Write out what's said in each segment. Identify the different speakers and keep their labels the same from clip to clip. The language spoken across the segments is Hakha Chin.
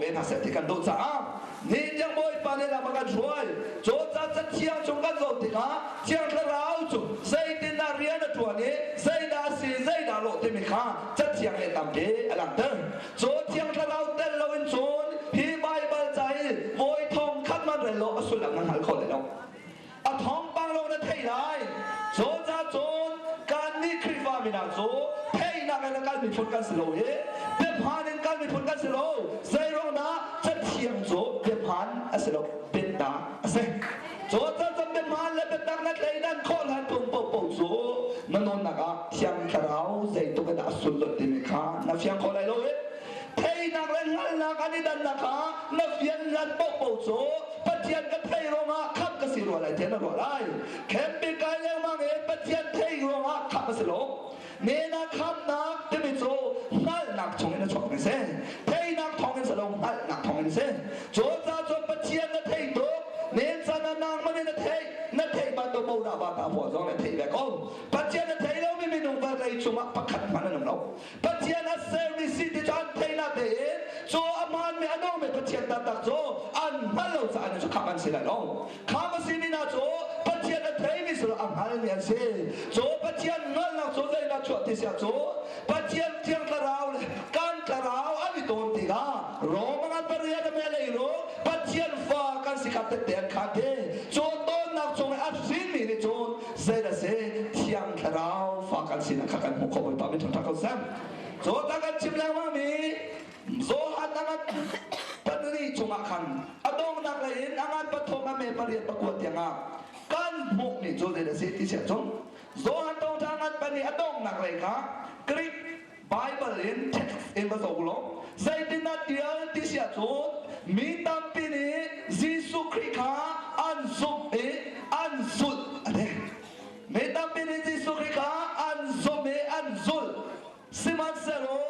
Speaker 1: ve hna seh ti kan duh caah ni tiang Bawipa nih lam a kan hruai. Caw cathiang chung kan zoh tikah Thiang Thlarau cu zeitindah rian a ṭuan i zeidah a si zeidah lawh timi kha cathiang nih tampi a langhter. Caw Thiang Thlarau tel loin cun hi Baibal ca hi vawi thong khat man rel lo a sullam na hngal kho lai lo. A thawngpang lawng na theih lai. Caw ca cun kannih Khrihfa mi hna cu theihnak in a kal miphun kan si lo i biahmaan in kal miphun kan si lo. Zeiruang dah cathiang cu biahmaan a si lo, biatak a si. Cu cun biahmaan le biatak na thleidan khawh hlan phung paohpaoh cu na nunnak ah Thiang Thlarau zeitluk in dah a sunlawih timi kha na fiang kho lai lo i theinak le hngalhnak an i dannak kha na fian hlan paohpaoh cu Pathian ka thei ruangah khamh ka si rua lai tiah na ruah lai. Camping kai lengmang i Pathian thei ruangah khamh a si lo. Nena khamnak timi cu hngalhnak chungin a chuakmi si. Theinak thawngin si lo, hngalhnak thawngin si. Cu ca cun Pathian na thei tuk, nen can ah nangmah nih na theih, na theih bantuk bo dah va ta hua zong na theih ve ko. Pathian na thei lomi minung vawlei cungah pakhat hmanh an um lo. Pathian a sermi si ti cu an thei na tein cu a hmaanmi a nungmi Pathian taktak cu an hngalh lo caah cu khamh an si lai lo. Khamh a simi hna cu Pathian a theimi si lo a hngalmi an si. Cu Pathian hngalhnak cu zeidah chuah ti siah cu Pathian Thiang Thlarau le kan thlarau an i tawn tikah Rom ngan pariat a lei ro Pathian fa kan si kha tette an khan te. Cu tawnnak chung i a hrinmi nih cun zeidah si Thiang Thlarau fa kan sinak kha kan hmuh khawh Bawipa min ṭha ko seh. Cu ta kan chim lengmang mi Johan a ngan pali chungah khan a donghnak lei in a ngan pathum a me pariat pakua tiangah kan hmuhmi cu zei a si ti siah cun Johan thawngṭha ngan pali a donghnak lei kha Greek Bible in text in va zoh law zeitindah tial ti siah cun mi tampi nih Jesuh Khrih kha an zumh i an zulh a ti. Mi tampi nih Jesuh Khrih kha an zumh i an zulh. Sihmanhsehlaw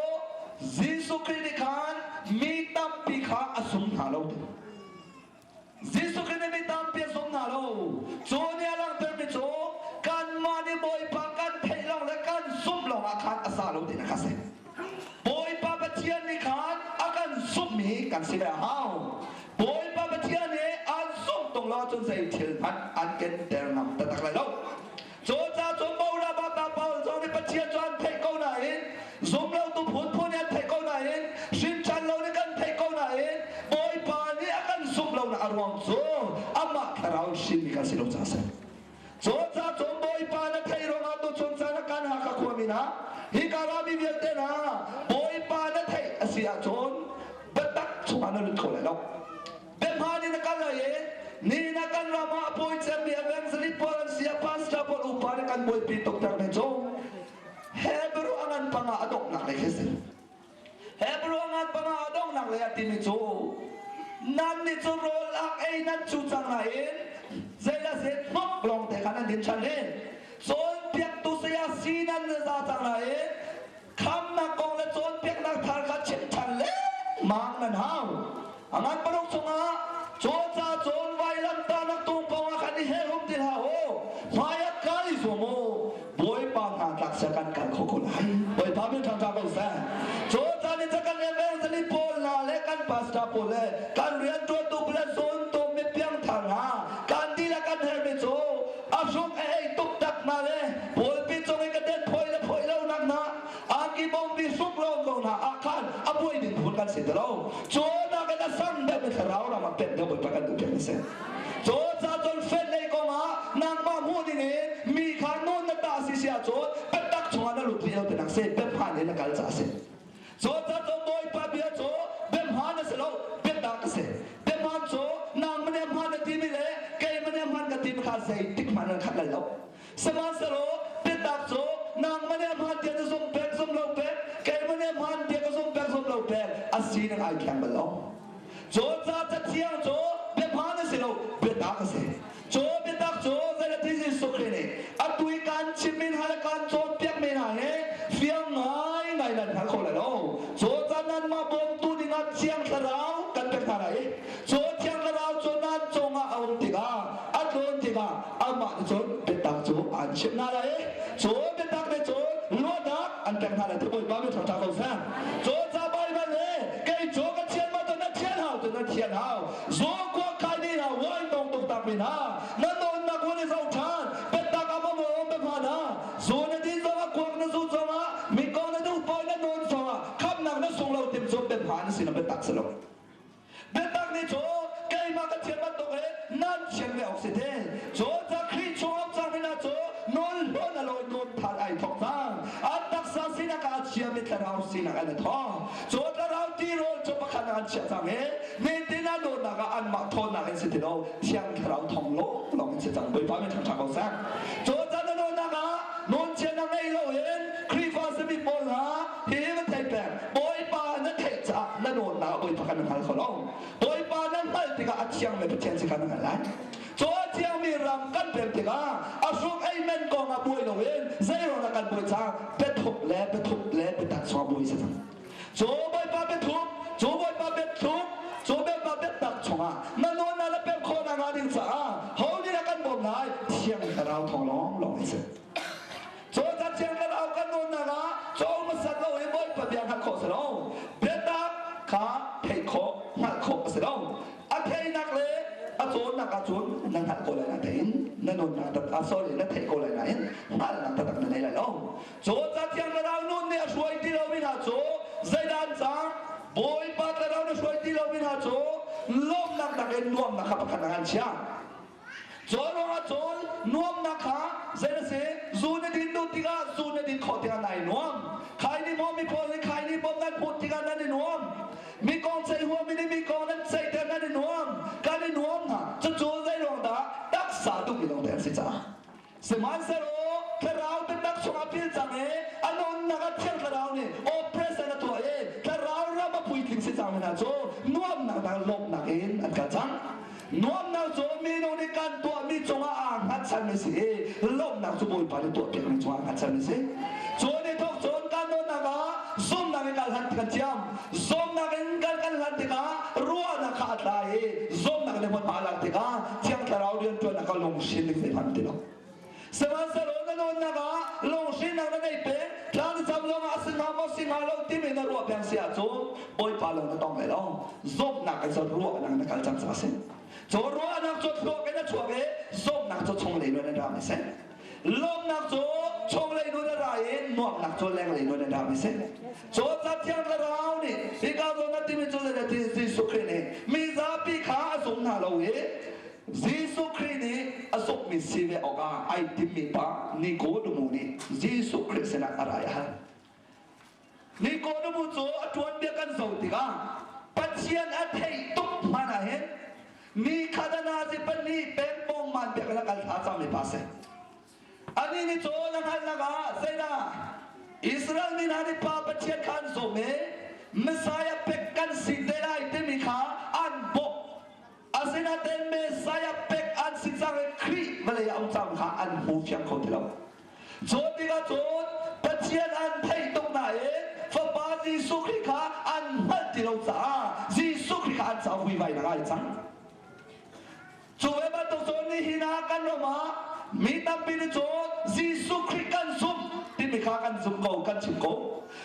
Speaker 1: Jesuh Khrih nih khan mi tampi kha a sum hna lo. Jesuh Khrih nih mi tampi a sum hna lo. Cu nih a langhtermi cu kanmah nih Bawipa kan theih lawng le kan zumh lawngah khan a sa lo tinak a si. Bawipa Pathian nih khan a kan zumhmi kan si ve a hau. Bawipa Pathian nih an zumh tung lo ahcun zei thil hmanh an kenter ngam taktak lai lo. Cucaah cun Paula bapa Paul zong nih Pathian cu an theih ko nain zumlotu phunphun nih an theih ko nain hrinṭhan lo nih kan theih ko nain Bawipa nih a kan zumh lonak a ruang cu amah thlarau hrinmi kan si lo caah a si. Cucaah cun Bawipa na theih ruangah tuchun caan ah kan Hakha khuami hna hika rami vialte hna Bawipa na theih a si ahcun biatak chungah na lut kho lai lo. Biahmaan in a kal lai i ni na kan ram ah a pawi cemmi evangelist pawl an si a pastor pawl upa nih kan buaipi tuk ter mi cu Hebrew a ngan panga a donghnak lei khi si. Hebrew a ngan panga a donghnak lei a timi cu nan nih cu rawl ak ei nan cu cang nain zeidah se hnok lawng te khan an din ṭhan hin cawnpiaktu saya si nan za cang nain khamnak kong le cawnpiaknak thar kha chim ṭhan lengmang nan hau. A ngan paruk chungah cawn ca cawn vailamtahnak tung kong ah khan i helhum ti hlah u. Hmai ah kal i zuam u. Bawipa hna tlak seh kan kal kho ko lai. Bawipa min ṭhangṭha ko seh. Cawn ca nih kan evangelist pawl hna le kan pastor pawl le kan rianṭuantu le zawntu mi piangthar hna kan dihlak kan herhmi cu a hruk a ei tuk tak hna le pawlpi cung i ka den phawi le phawi lo nak hna angki bawmpi hruk lo ko hna ah khan a buai ding phun kan si ti lo cu nak in a sang deuh mi thlarau ram ah pet deuh bawipa kan duh piak mi si cu ca cun fet lei kong ah nangmah hmuh ding in mi kha nun na ta si si ahcun biatak chungah na lut rih lo tinak si biahmaan in na kal ca a si Cu Bawipa bia cu biahmaan a si lo, biatak a si. Biahmaan cu nang mane hmaan na timi le kei mane hmaan ka timi kha zeitik hmanh an khat lai lo. Sihmanhsehlaw biatak cu nang mane hmaan tiah na zumh pek zumh lo pek, kei mane hmaan tiah ka zumh pek zumh lo pek, a sining ai thleng bal lo. Cu ca cathiang cu biahmaan a si lo, biatak a si. Cu biatak cu zeilatin Jesuh Khrih nih atu i kan chimmi hna le kan cawnpiakmi hna hi fiang ngaingai nan hngal kho lai lo. Cu caan nanmah bawmtu dingah Thiang Thlarau kan pek hna lai i cu Thiang Thlarau cu nan cungah a um tikah a tlun tikah amah nih cun biatak cu aan chimh hna lai i cu biatak nih cun luatnak an pek hna lai ti Bawipa min thangṭhat ko seh. Cu ca Baibal le kei cu ka thian ma na thian. thawk cang? An taksa sinak ah a chiami thlarau sinak an i thawk. Cu thlarau tirawl cu pakhat ah an chiah cang i nitin an dawtnak ah anmah thawnnak in si ti lo, Thiang Thlarau thawng lawnglawng in si cang. Bawipa min ṭhangṭha ko seh. Cu can na dawtnak ah nawnchian a ngei loin Khrihfa simi pawl hna hihi va thei peng. Bawipa na theih caah na dawtnak ah Bawipa kan hngal kho lo. Bawipa na hngalh tikah a thiangmi Pathian si kha na hngalh lai. Cu a thiangmi ram kan pem tikah a hruk ei men kong ah buai loin zeiruang dah kan buai cang biathup le biathup le biatak chungah buai si cang. Cu Bawipa biathup, cu Bawipa biathluk, cu Bawipa biatak chungah na nawl na la pem khawh nakhnga ding caah ho nih dah kan bawm lai? Thiang Thlarau thawng lawnglawng in si. Cu ca Thiang Thlarau kan nawnnak ah caw hmasat lo i Bawipa bia hngalh khawh si lo. Biatak kha theih khawh, hngalh khawh a si lo. A theihnak le a cawnnak ahcun na hngalh ko lai nain na nunnak tak ah sorry na theih ko lai nain hngalhnak taktak na nei lai lo. Cu ca Thiang Thlarau nun nih a hruai ti lomi hna cu zeidah an cang? Bawipa Thlarau na hruai ti lomi hna cu lawmhnak nakin nuamnak kha pakhat ah an chiah. Cu ruangah cun nuamnak kha zei na si? Zu na din duh tikah zu na din khawh tikah nai nuam. Khai ni maw mi pawl nih khai ni bom nan hmuh tikah nan i nuam. Mi kong ceih huam in mi kong nan ceih tikah nan i nuam. Kan i nuam hna. Cucu zei ruang dah taksa duhmi lawng te an si caah. Sihmanhsehlaw thlarau biatak chungah pil cang i a nunnak ah Thiang Thlarau nih operation a tuah i thlarau ram a puitling si cang mi hna cu nuamnak dang lawmhnak in an kal cang. Nuamnak cu minung nih kan tuahmi cungah aa hngatchanmi si i lawmhnak cu Bawipa nih tuahpiakmi cungah aa hngatchanmi si. Cu ni thawk cun kan nunnak ah zumnak in kan hlan kan thiam. Zumnak in kan kan hlan tikah ruahnak kha a tla i zumnak nih hmunhma a lak tikah Thiang Thlarau rianṭuannak kha lunghrin ning zeihmanh ti lo. Sihmanhsehlaw na nunnak ah lunghrinnak na nei peng, tlang cam lawngah a si hnga maw si hnga lo timi na ruah peng si ahcun Bawipa lung na tong lai lo. Zumhnak in cun ruahnak na kal cang caah a si. Cu ruahnak cu thluak in a chuak i zumhnak cu chunglei nun in ra mi si. Lawmhnak cu chunglei nun a ra i nuamhnak cu lenglei nun in ra mi si. Cu ca Thiang Thlarau nih hika zawn a timi cu zeidah ti Jesuh Khrih nih mi zapi kha a zum hna lo i Jesuh Khrih nih a zumhmi si ve awkah ai timmi pa Nikodemu nih Jesuh Khrih sinah a ra i a hal. Nikodemu cu a ṭuanbia kan zoh tikah Pathian a theih tuk hmanh ah hin mi khat a nazi pahnih pengpawng man biak in a kal thla cangmi pa a si. Anih nih cun a hngalhnak ah zeidah Israel mi hna nih Pa Pathian kha an zumh i Messiah pek kan si te lai timi kha an bawmh. Asinain Messiah pek an si cang i Khrih vawlei ah a um cang kha an hmu fiang kho ti lo. Cu tikah cun Pathian an theih tuk nain Fapa Jesuh Khrih kha an hngalh ti lo caah Jesuh Khrih kha an caah vuivainak ah ai cang. Cu ve bantuk cun nihin ah kan ram ah mi tampi nih cun Jesuh Khrih kan zumh timi kha kan zumh ko, kan chim ko.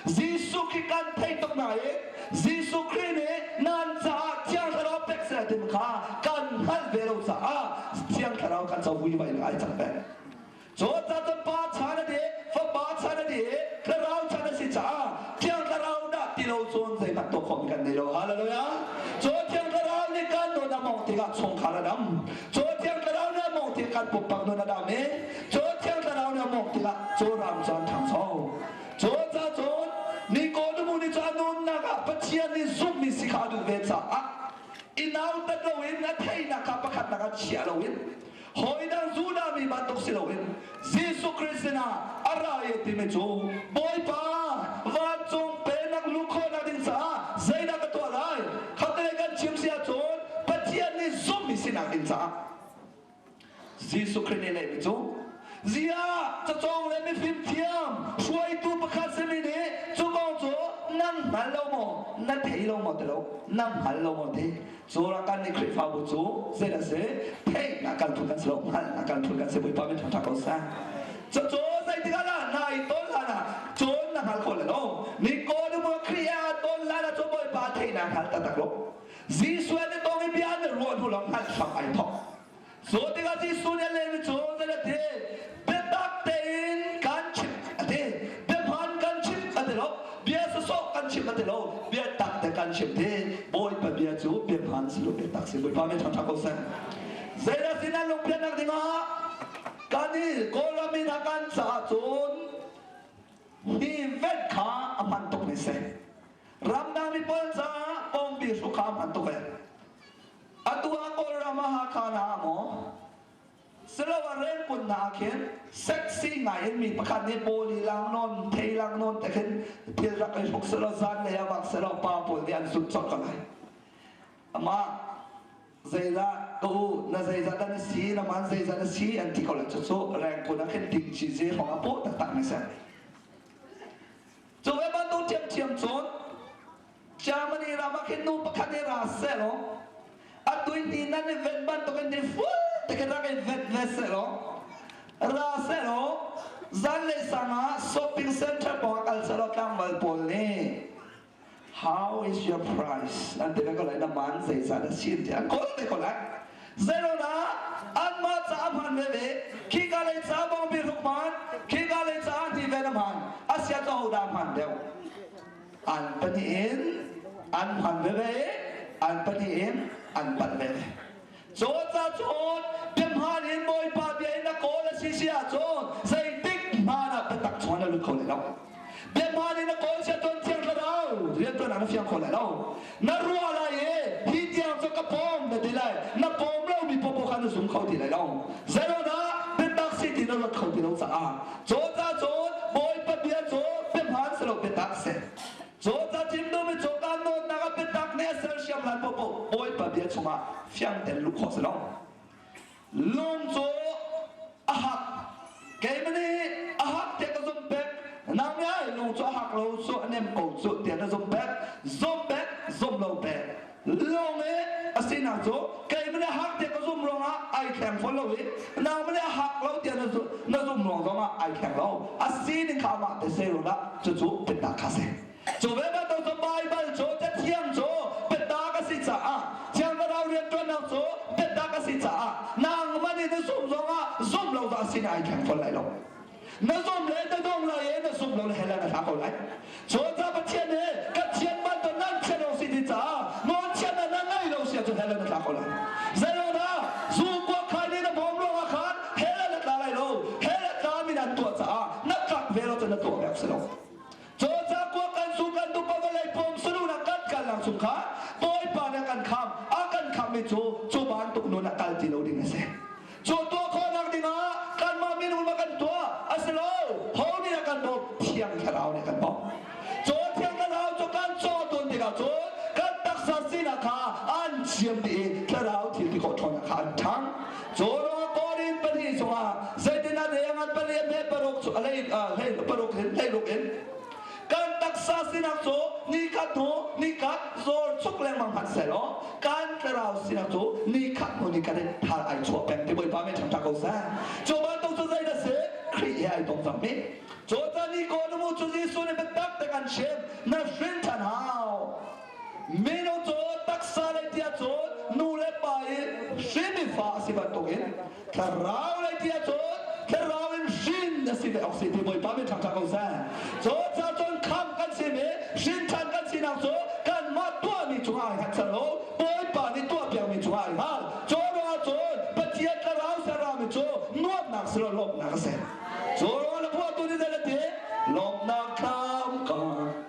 Speaker 1: Jesuh Khrih kan theih tuk nain Jesuh Khrih nih nan caah Thiang Thlarau pek seh timi kha kan hngalh ve lo caah Thiang Thlarau kan co vuivainak ai cang peng. Cun cun Pa chan a di, Fapa chan a di, Thlarau chan a si caah Thiang Thlarau dah ti lo cun zeihmanh tuah khawhmi kan nei lo. Hallelujah! Cun Thiang Thlarau nih kan nun a mawngh tikah chungkhar a dam. Cun Thiang Thlarau nih a mawngh tikah kan pumpak nun a dam i cun Thiang Thlarau nih a mawngh tikah cu ram cu an ṭhangcho. Cun ca cun Nikodemu nih cun a nunnak ah Pathian nih zumhmi si kha a duh ve caah i nautat loin a theihnak kha pakhatnak ah chia loin Hawidang Judah mi bantuk si loin Jesuh Khrist sinah a ra i timi cu Bawipa vancung pennak luh khawhnak ding caah zeidah ka tuah lai? Khatte kan chim si ahcun Pathian nih zumhmi sinak ding caah Jesuh Khrist nih lehmi cu ziah cacawng le mifim thiam hruaitu pakhat simi nih cu kong cu nan hngal lo maw na thei lo maw ti lo nan hngal lo maw ti Cu kan nih Khrihfabu cu zei a si? Theihnak kan phun kan si lo, hngalhnak kan phun kan si. Bawipa min ṭha ko seh. Cucu zeitik ah dah na i ton hlan ah cun na hngal kho le lo. Nikodemu Khrih ah ton hlan ah cun Bawipa theihnak hngal taktak lo. Jesuh an i tong i bia an i ruah hnu lawng hngalh hram ai thawk. Cu tikah Jesuh nih a lehmi cu zei a ti? Biatak tein kan chimh a ti. Biahmaan kan chimh a ti lo. Bia sawsawh kan chimh a ti lo. Biatak te kan chimh ti. Bawipa bia cu biahmaan si lo biatak si. Bawipa min ṭhangṭha ko seh. Zeidah si nan lungpiannak dingah kan i Kawlram mi hna kan caah cun. Ramdang mi pawl caah pawngpi hruk kha hman tuk e. Atu ah Kawlram ah Hakha na ah maw? Siloah rengkun na ah khin sexy ngai in mi pakhat nih bawli lang nawn, thei lang nawn te khin thil rak i hruk selaw zan lei ah vak selaw pa pawl nih an zut cawk ko lai. Amah zeidah ka u na zeizah dah na si na man zeizah na si an ti ko lai cucu rengkun ah khin ding ci ze hrawng ah paw taktak mi si. Cu ve bantuk ṭhiamṭhiam cun Germany ram ah khin nu pakhat nih ra sehlaw a tuihni nan i ven bantukin ni full te rak i vet ve sehlaw ra sehlaw zanlei sang ah shopping center pawng kal sehlaw tlangval pawl nih how is your price an ti ve ko lai na man zeizat a si ti an kawl te ko lai zeiruangah anmah ca a hman veve khika lei ca bawng bi hruk hman khika lei ca hni ve na hman asia ca ho dah hman deuh an pahnih in an hman veve an pahnih in an panh veve Caw ca cun biahmaan in Bawipa bia in na kawl a si si ahcun zeitik hmanh ah biatak chungah na lut kho lai lo. Biahmaan in na kawl si ahcun Thiang Thlarau rianṭuannak na fiang kho lai lo. Na ruah lai i hi tiang cu ka pawm na ti lai. Na pawm lomi popoh kha na zum kho ti lai lo. Zeiruangah biatak si ti na ruat kho ti lo caah. Caw ca cun Bawipa bia cu biahmaan si lo biatak si. Cawta chim duhmi cu kan dawtnak a biatak nih a sersiam lai paohpaoh Bawipa bia chungah fiang tein luh khawh si lo. Lung cu a hak. Keimah nih a hak tiah ka zumh pek. Nang nih ai lung cu a hak lo cu a nem ko cu tiah na zumh pek. Zumh pek, zumh lo pek. Lung i a sinak cu keimah nih a hak tiah ka zumh ruangah ai thleng fawn lo i nangmah nih a hak lo tiah na zumh ruang zongah ai thleng lo. A sining kha amah te sei ruangah cucu biatak kha si. Cu ve bantuk cu Baibal cu Cathiang cu biatak a si caah Thiang Thlarau rianṭuannak cu biatak a si caah nangmah nih na zumh zongah zumh lo zong a sining ai thleng fawn lai lo. Na zum le na dong lai i na zum lo le hell ah na thla ko lai. Cucaah Pathian nih ka thian bantuk nan thian lo si ti caah nawl thian na ngei lo si ahcun hell ah na tla ko lai. Zeiruangah zu kuak khai nih na bawm ruangah khan hell ah na tla lai lo. Hell ah tla mi nan tuah caah na tlak ve lo cun na tuah ve si lo. Cucaah kuak kan zu kan dup vawlei pawm sunu na kan kal lang chung kha Bawipa nih a kan kham a kan kham mi cu cu bantuk nun a kal ti lo ding a si. Cu tuah khawhnak dingah kanmah minung ma kan tuah a si lo. Ho nih a kan bawmh? Thiang Thlarau nih a kan bawmh. Cu Thiang Thlarau cu kan caw tawn tikah cun kan taksa sinak kha an chiam dih i Thlarau thil ti khawh ṭhawnnak kha an ṭhang. Cu ruangah Korin pahnih chungah zeitinah deng an pali a hme paruk cu a hlei hlei paruk in hleiruk in kan taksa sinak cu nikhat hnu nikhat zawl chuk lengmang hmanh sehlaw kan thlarau sinak cu nikhat hnu nikhat in thar ai chuah peng ti Bawipa min ṭhangṭha ko seh. Cu bantuk cu zeidah si? Khrih he ai tong cangmi. Cu ca Nicodemus cu Jesuh nih biatak te kan chim na hrin ṭhan hau. Minung cu taksa lei tiah cun nu le pa i hrinmi fa a si bantukin thlarau lei tiah cun thlarau in hrin a si ve awk si ti Bawipa min ṭhangṭha ko seh. Cu ca cun khamh kan simi hrin ṭhan kan sinak cu kanmah tuahmi cungah ai hngatchan lo Bawipa nih tuahpiakmi cungah ai hngal. Cu ruangah cun Pathian thlarau serami cu nuamhnak si lo lawmhnak a si. Cu ruangah na phuahtu nih zei a ti? Lawmhnak thlam ka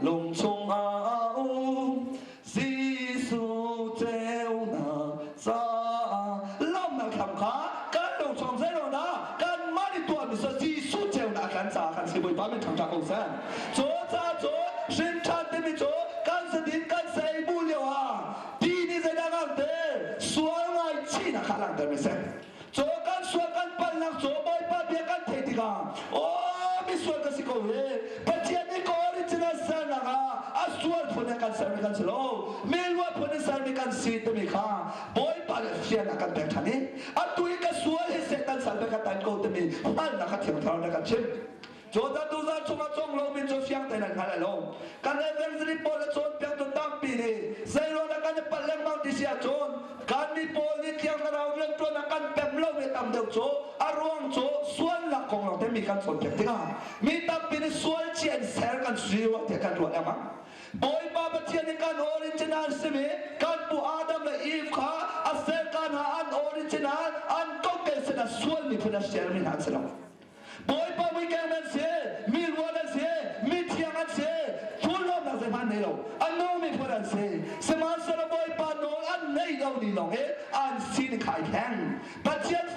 Speaker 1: lung chungah a um. Jesuh ceunak caah lawmhnak thlam kha kan lung chung zeiruangah kanmah nih tuahmi cu Jesuh ceunak kan caah kan si Bawipa min thangṭhat ko seh. Cu caah cun hrin ṭhan timi cu kan sadin kan sei bu lio ah ti nih zeidah ngangte sual ngaihchihnak kha langhter mi seh. Cu kan sual kan palhnak cu Bawipa bia kan theih tikah aw misual ka si ko hi Pathian nih ka original sernak ah a sual phun in kan sermi kan si lo mi ruah phun in sermi kan si timi kha Bawipa nih fian a kan pek ṭhan i atu i ka sual hi Satan sal ka tan ko timi hngalhnak kha Thiang Thlarau nih a kan chimh. Cawta tuzan chungah cawng lomi cu fiang tein an hngal lo. Kan evangelist pawl le cawnpiaktu tampi nih zeiruang dah kan i palh lengmang ti si ahcun kan mi pawl nih Thiang Thlarau rianṭuan ah kan pem lomi tam deuh cu a ruang cu sualnak kong lawng te mi kan cawnpiak tikah mi tampi nih sual cia in ser kan si ruah tiah kan ruah lengmang. Bawipa Pathian nih kan original simi kan pu Adam le Eve kha a ser kan ha an original an kokek sin a sual mi phun a sermi hna an si lo. Bawipa muikeng nan si, mi rual an si, mi thiang an si, sullamnak zeihmanh nei lo. A nung. si. Sihmanhsehlaw Bawipa nawl an ngaih lo ni lawng in an sining kha ai thleng. Pathian.